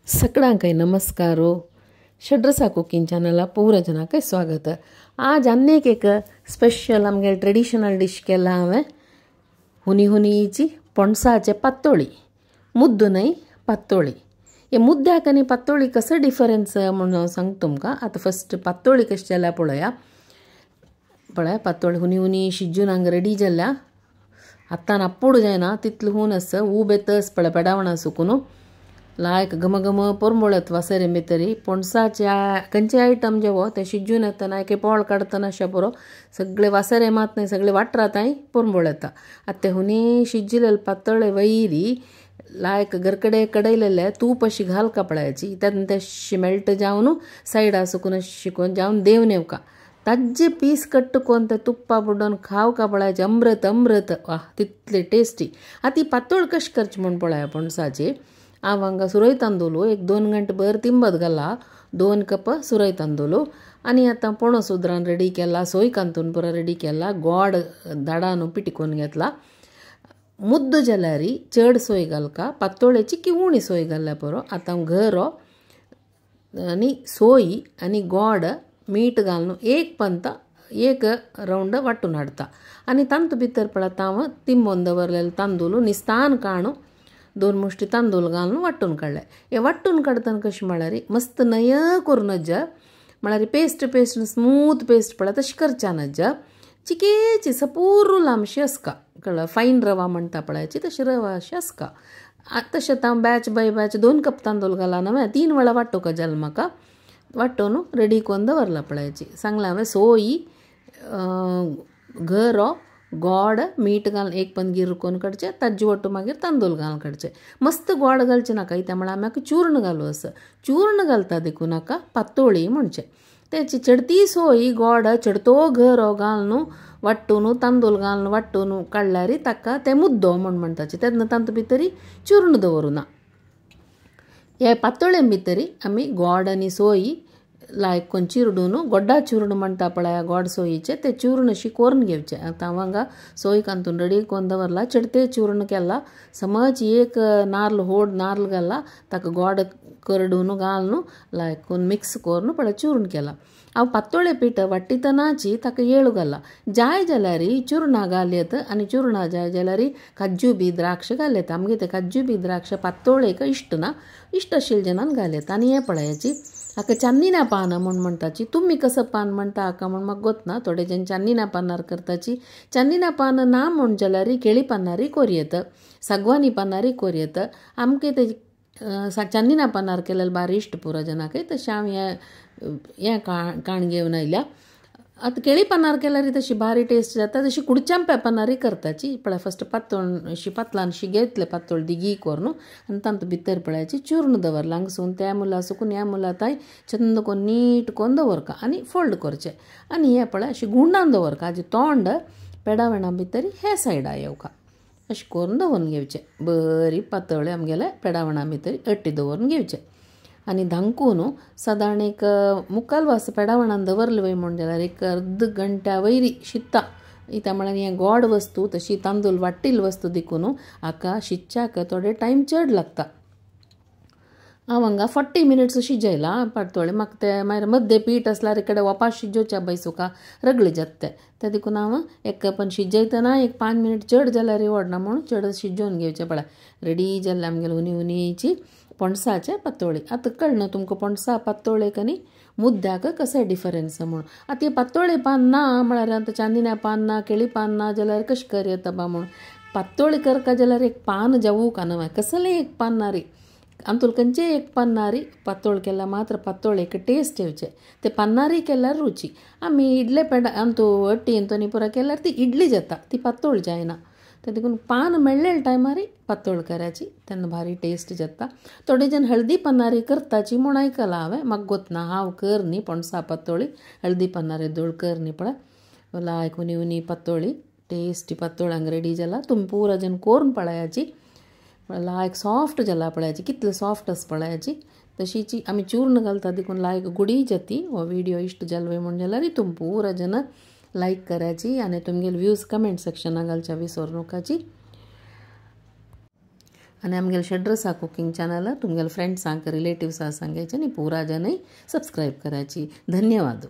सगळ्यांक नमस्कार। षड्रसा कुकिंग चॅनला पूरा जनाक स्वागत। आज अन्नेक एक स्पेशल आमगे ट्रेडिशनल डिश केला हांवें हुनी हुनीची पणसाचे पातोळी, मुद्दो न्हय पातोळी। हे मुद्द्याक आनी पातोळी कसो डिफरन्स म्हणून हांव सांगता तुमकां। आतां फस्ट पातोळी कशी जाल्या पळया। पळय पातोळी हुनी हुनी शिजून हांगा रेडी जाल्या। आतां आपूड जायना तितलें हून आसा, ऊब येतस पळय पेडावणा सुकून लायक घम घम पोरंबोळत वासरे भितरी। पणसाचे खंयचे आयटम जेवो ते शिजून येतना एक पोळ काडटना अशें पुरो सगळे वासरे मात न्हय सगळे वाटराताय पोरंबोळ येता। आतां ते हुनी शिजिल्ले पातळे वयरी लायक घरकडे कडयलेले तूप अशी घाल कपड्याची त्यातून ते मेल्ट जावन सायडा सुकून शिकून जावन देवन येवका ताजे पीस कट्ट कोन ते तुप्पा बुडोवन खाव कपड्याचे अमृत अमृत वा तितले टेस्टी। आतां ही पातळ कशी करची म्हूण पळया पणसाची। हांव हांगा सुरय तांदूळ एक 2 घंटे भर तिंबत घाला, 2 कप सुरय तांदूळ। आनी आतां पणस उदरान रेडी केला, सोय कांतून पुरो रेडी केला, गोड दाडान पिटिकोवन घेतला। मुद्दो जाल्यार चड सोय घालका, पातोळेची की उणी सोय घाल्ल्या पुरो। आतां घरो आनी सोय आनी गोड मीठ घालून एक पंत एक रावंड वांटून हाडटा। आनी तांतू भितर पळयता हांव तिंबोवन दवरलेले तांदूळ निस्तान काणू 2 मुष्टी तांदूळ घालून वांटून काडले। हे वांटून काडटना कशें म्हळ्यार मस्त नय करून नज्ज म्हळ्यार पेस्ट पेस्ट स्मूथ पेस्ट पळय तशें करच्या नज्ज, चिकेची सपूर लांबशी आसका कळ्ळें, फायन रवा म्हणटा पळयाची तशी रवा अशी आसका। तशें हांव बॅच बाय बॅच 2 कप तांदूळ घाला न्हय 3 वेळा वांटोवका जालें म्हाका, वांटोवन रेडी करून दवरला पळयाची। सांगलां हांवें सोय घरो गोड मीठ घालून एक पन गिर करून काडचें, ताजे वट्टू मागीर तांदूळ घालून काडचें। मस्त गोड घालचें नाका, कित्याक म्हळ्यार आमी चूर्ण घालू आसा, चूर्ण घालता देखून नाका पातोळी म्हणचें। तेची चडती सोय गोड चडतो घरो घालून वांटून तांदूळ घालून वांटून काडल्यार ताका तें मुद्दो म्हूण म्हणटाचे। तेन्ना तातूंत भितरी चूर्ण दवरुना। हे पातोळे भितरी आमी गोड आनी सोय लायक कोण चिरडून गोड्डा चूर्ण म्हणटा पळया गोड सोयीचे ते चूर्ण अशी कोरून घेवचें। आतां हांव हांगा सोय कांतून रेडी करून दवरला, चडते चूर्ण केला, समज एक नार्ल होड नार्ल घाला, ताका गोड करडून घालून लायक कोन मिक्स करून पळय चूर्ण केला। हांव पातोळे पीठ वांटितनाची ताका येळू घाला, जाय जाल्यार चुरणां घालयत आनी चुरणां जाय जाल्यार काजू बी द्राक्ष घालयत। आमगे ते काजू बी द्राक्ष पातोळेक इश्ट ना, इश्ट आशिल्ले जनान घालयत। आनी हें पळयाची हाका चान्निना पान म्हूण म्हणटाची, तुमी कसं पान म्हणटा हाका म्हूण म्हाका गोत ना, थोडे जण चान्निना पानार करताची। चान्निना पान ना म्हूण जाल्यार केळी पानारय कोरयेत, सागवानी पानारय कोरयेत। आमकां ते चान्निना पानार केलेले बारी इश्ट पुरो जनाकय, तशें हांव हें काण घेवन आयल्या। आतां केळी पानार केल्यार तशी भारी टेस्ट जाता, तशी कुडचांप्या पानारय करताची। पळय फस्ट पातळ अशी पातळान अशी घेतले पातळ दिगी करून आनी तातूंत भितर पळयाची चूर्ण दवरला हांगसून त्या मुला सुकून ह्या मुला ताय चंद कोन्न नीट कोन्न दवरका आनी फोल्ड करचें। आनी हें पळय अशी गुंडान दवरका, हाजें तोंड पेडावेणा भितर हे सायडा येवका अशें करून दवरून घेवचें। बरी पातळ आमगेले पेडावणा भितर अट्टी दवरून घेवचें आनी धांकून सादारण एक मुखाल वास पेडावणान दवरले वय म्हूण जाल्यार एक अर्द घंट्या वयरी शित्ता। कित्याक म्हळ्यार हें गोड वस्तू तशी तांदूळ वांटिल्ली वस्तू देखून हाका शिजच्याक थोडे टायम चड लागता। हांव हांगा 40 मिनट्स शिजयला पातोळी। म्हाका तें मागीर मद्दे पीठ आसल्यार इकडे वापास शिजोवच्या बैसुका रगळे जाता तें, देखून हांव एक पण शिजयतना एक 5 मिनट चड जाल्यार व्हडना म्हूण चड शिजोवन घेवचें। पळय रेडी जाल्लें आमगेलें हुनी हुनीची पणसाचे पातोळी। आतां कळना तुमकां पणसा पातोळेक आनी मुद्द्याक कसो डिफरन्स म्हूण। आतां पातोळे पान ना म्हळ्यार आतां चांदिन्या पान ना केळी पान ना जाल्यार कशें करयता बा म्हूण। पातोळी करका जाल्यार एक पान जावूं न्हय कसलें एक पान ना रे, आमतूल खंयचें एक पन्नारी पातोळ केल्यार मात्र पातोळेक टेस्ट येवचें, ते पन्नारी केल्यार रुची। आमी इडले पेडा आमतू अट्टी तोनी पुरा केल्यार ती इडली जाता, ती पातोळ जायना। ते देखून पान मेळ्ळे टायमार पातोळ करायची तेन्ना भारी टेस्ट जाता। थोडे जण हळदी पन्नारी करताची म्हूण आयकलां हांवें, म्हाका गोत ना हांव कर न्ही पणसा पातोळी हळदी पन्नारी धोळ कर न्ही। पळय लायक हुनी हुनी पातोळी टेस्टी पातोळ हांगा रेडी जाला। तुमी पुरा जण करून पळयाची, लायक सॉफ्ट जाला पळयाची, कितले सॉफ्ट आसा पळयाची। तशीची आमी चूर्ण घालता देखून लायक गुडी जाती। हो व्हिडिओ इश्ट जालो म्हूण जाल्यार तुमी पुरा जण लायक करायची आनी तुमगेले व्यूज कमेंट सेक्शनाक घालच्या विसर नकाची। आनी आमगेले षड्रसा कुकिंग चॅनल तुमगेले फ्रेंड्सांक रिलेटिव्सांक सांगायचे आनी पुरा जनय सबस्क्रायब करायची. धन्यवाद.